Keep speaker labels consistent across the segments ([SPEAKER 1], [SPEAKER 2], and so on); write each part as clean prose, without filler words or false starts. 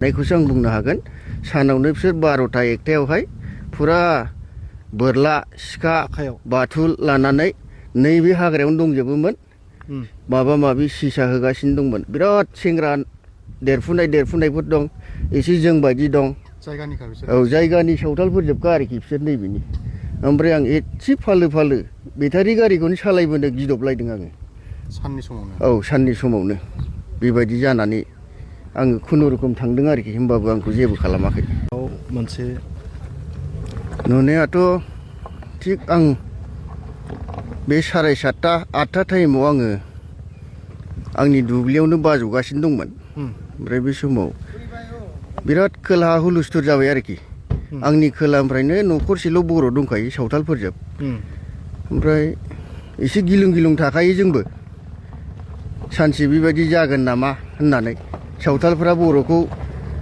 [SPEAKER 1] नायखौसो आं बुंनो हागोन सानावनो बिसोर 12टा 1टायावहाय फुरा बोरला सिखा बाथुल लानानै नैबे हाग्रायावनो दंजोबोमोन माबा माबि सिसा होगासिनो दंमोन बिराद सेंग्रा देरफुनायफोर दं एसे जों बायदि दं
[SPEAKER 2] जायगानिखा बिसोर
[SPEAKER 1] औ जायगानि सावथालफोरजोबखा आरोखि बिसोर नैबेनि ओमफ्राय आं एसे फालो बेटारि गारिखौनो सालायबोनो गिदबलायदों आङो
[SPEAKER 2] साननि समावनो
[SPEAKER 1] औ साननि समावनो बेबायदि जानानै आङो खुनुरुखुम थांदों आरोखि होमबाबो आंखौ जेबो खालामाखै
[SPEAKER 2] मोनसे
[SPEAKER 1] नुनायाथ' थिग आं बे 7:30 8टा टाइमाव आङो आंनि दुब्लियावनो बाजौगासिनो दंमोन ओमफ्राय बे समाव बिराद खोलाहा हुलुस्थुर जाबाय आरोखि आंनि खोलानिफ्रायनो न'खरसेल' बर' दंखायो सावथालफोरजोब ओमफ्राय एसे गिलुं थाखायो जोंबो सानसे बेबायदि जागोन नामा होननानै सावथालफ्रा बर'खौ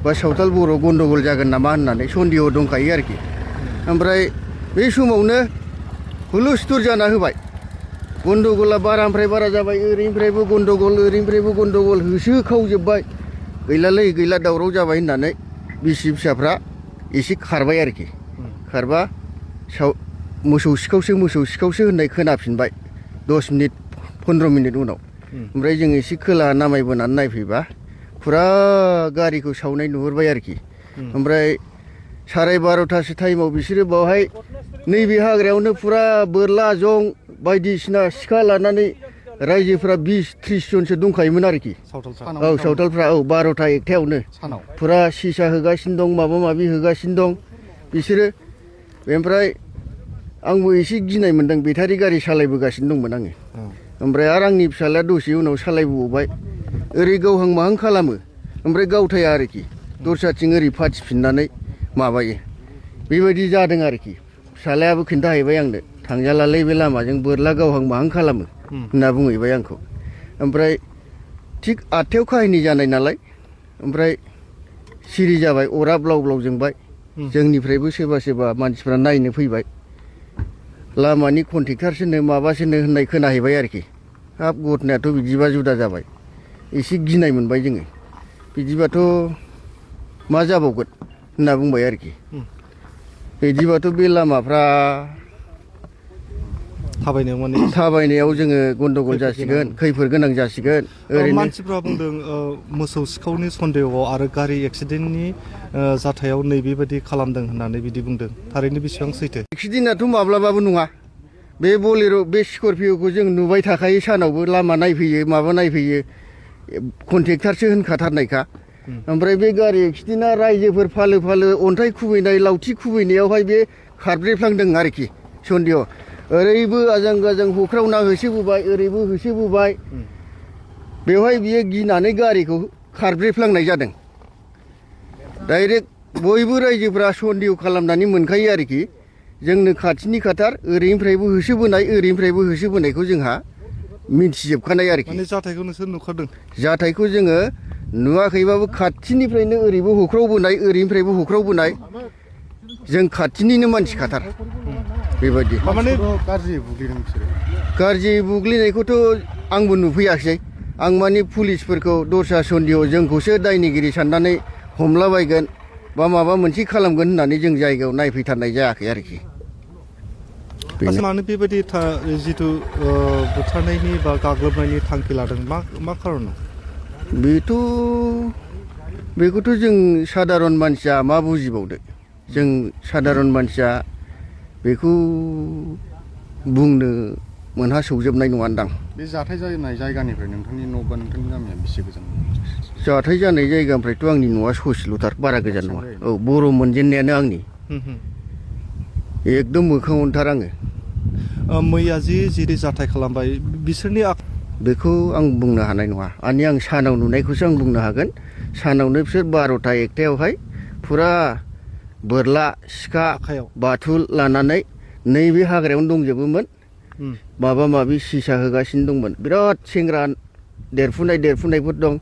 [SPEAKER 1] बा सावथाल बर' गन्डगल जागोन नामा होननानै सन्देह दंखायो आरोखि ओमफ्राय बे समावनो हुलुस्थुर जाना होबाय गन्डगला बारानिफ्राय बारा जाबाय ओरैनिफ्रायबो गन्डगल होसोखावजोब्बाय गैला दावराव जाबाय होननानै बिसि फिसाफ्रा एसे खारबाय आरोखि खारबा मोसौ सिखावसो होननाय खोनाफिनबाय 10 मिनिट 15 मिनिट उनाव ओमफ्राय जों एसे खोला नामायबोनानै नायफैबा फुरा गारिखौ सावनाय नुहुरबाय आरोखि ओमफ्राय 12:30 टाइमाव बिसोरो बावहाय नैबे हाग्रायावनो फुरा बोरला जं बायदिसिना सिखा लानानै रायजोफ्रा 20-30 जनसो दंखायोमोन आरोखि औ सावथालफ्रा औ 12टा 1टायावनो फुरा सिसा होगासिनो दं माबा माबि होगासिनो दं बिसोरो ओमफ्राय आंबो एसे गिनाय मोनदों बेटारि गारि सालायबोगासिनो दंमोन आङो ओमफ्राय आरो आंनि फिसाज्लाया दसे उनाव सालायबोबाय ओरै गावहां माहां खालामो ओमफ्राय गावथाया आरोखि दस्राथिं ओरै फाथिफिननानै माबायो बेबायदि जादों आरोखि फिसाज्लायाबो खिन्थाहैबाय आंनो थांजालालै बे लामाजों बोरला गावहां माहां खालामो होनना बुंहैबाय आंखौ ओमफ्राय थिग 8टायाव काहिनि जानाय नालाय ओमफ्राय सिरि जाबाय अरा ब्लाव जोंबाय जोंनिफ्रायबो सोरबा मानसिफ्रा नायनो फैबाय लामानि कन्ट्रेक्टारसोनो माबासोनो होननाय खोनाहैबाय आरोखि हाब घटनायाथ' बिदिबा जुदा जाबाय एसे गिनाय मोनबाय जोङो बिदिबाथ' मा जाबावगोन होनना बुंबाय आरोखि बिदिबाथ' बे लामाफ्रा थाबायनायाव जोङो गन्डगल जासिगोन खैफोद गोनां जासिगोन ओरैनो
[SPEAKER 2] मानसिफ्रा बुंदों मोसौ सिखावनि सन्देहआव आरो गारि एक्सिडेन्टनि जाथायाव नैबेबायदि खालामदों होननानै बिदि बुंदों थारैनो बेसेबां सैथो
[SPEAKER 1] एक्सिडेन्टआथ' माब्लाबाबो नङा बे बलेर' बे स्करपिअ'खौ जों नुबाय थाखायो सानावबो लामा नायफैयो माबा नायफैयो कन्ट्रेक्टारसो होनखाथारनायखा ओमफ्राय बे गारि एक्सिडेन्टआ रायजोफोर फालो अन्थाइ खुबैनाय लावथि खुबैनायावहाय बे खारब्रेफ्लांदों आरोखि सन्देह ओरैबो आजां गाजां होख्रावना होसोबोबाय ओरैबो होसोबोबाय बेवहाय बियो गिनानै गारिखौ खारब्रेफ्लांनाय जादों डाइरेक्ट बयबो रायजोफ्रा सन्देह खालामनानै मोनखायो आरोखि जोंनो खाथिनि खाथार ओरैनिफ्रायबो होसोबोनायखौ जोंहा मिन्थिजोबखानाय आरोखि
[SPEAKER 2] जाथायखौ नोंसोर नुखादों
[SPEAKER 1] जाथायखौ जोङो नुवाखैबाबो खाथिनिफ्रायनो ओरैबो होख्रावबोनाय ओरैनिफ्रायबो होख्रावबोनाय जों खाथिनिनो मानसि खाथार बेबायदि
[SPEAKER 2] माने गाज्रि बुग्लिदों बिसोरो
[SPEAKER 1] गाज्रि बुग्लिनायखौथ' आंबो नुफैयाखिसै आं माने पुलिसफोरखौ दस्रा सन्देह जोंखौसो दायनिगिरि साननानै हमलाबायगोन बा माबा मोनसे खालामगोन होननानै जों जायगायाव नायफैथारनाय जायाखै आरोखि
[SPEAKER 2] मानो बेबायदि जिथु बुथारनायनि बा गाग्लोबनायनि थांखि लादों मा खारनाव
[SPEAKER 1] बेखौथ' जों सादारन मानसिया मा बुजिबावदो जों सादारन मानसिया बेखौ बुंनो मोनहासौजोबनाय नङादां
[SPEAKER 2] बे जाथाय जानाय जायगानिफ्राय नोंथांनि न' बा नोंथांनि गामिया बेसे गोजान
[SPEAKER 1] जाथाय जानाय जायगानिफ्रायथ' आंनि न'आ ससेल'थार बारा गोजान नङा औ बर' मोनजेननायानो आंनि एकदम मोखाङावनोथार आङो
[SPEAKER 2] मैया जि जाथाय खालामबाय बिसोरनि
[SPEAKER 1] बेखौ आं बुंनो हानाय नङा आं सानाव नुनायखौसो आं बुंनो हागोन सानावनो बिसोर 12टा 1टायावहाय फुरा बोरला सिखा बाथुल लानानै नैबे हाग्रायावनो दंजोबोमोन माबा माबि सिसा होगासिनो दंमोन बिराद सेंग्रा देरफुनायफोर दं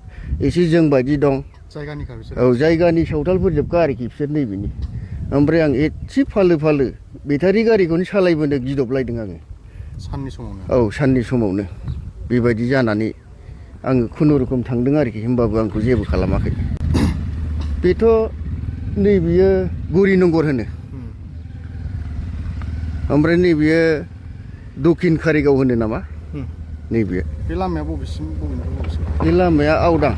[SPEAKER 1] एसे जों बायदि दं
[SPEAKER 2] जायगानिखा बिसोर
[SPEAKER 1] औ जायगानि सावथालफोरजोबखा आरोखि बिसोर नैबेनि ओमफ्राय आं एसे फालो बेटारि गारिखौनो सालायबोनो गिदबलायदों आङो
[SPEAKER 2] साननि समावनो
[SPEAKER 1] औ साननि समावनो बेबायदि जानानै आङो खुनुरुखुम थांदों आरोखि होमबाबो आंखौ जेबो खालामाखै बेथ' नैबेयो गौरीनगर होनो ओमफ्राय नैबेयो दक्षिण कारिगाव होनो नामा नैबेयो
[SPEAKER 2] बे लामाया बबेसिम बबेनिफ्राय बबेसिम
[SPEAKER 1] बे लामाया आवदां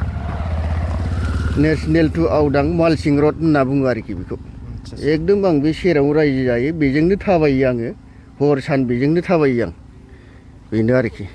[SPEAKER 1] नेसनेल टु आवदां मालसिं रड होनना बुङो आरोखि बेखौ एकदम आं बे सेराव रायजो जायो बेजोंनो थाबायो आङो हर सान बेजोंनो थाबायो आं बेनो आरोखि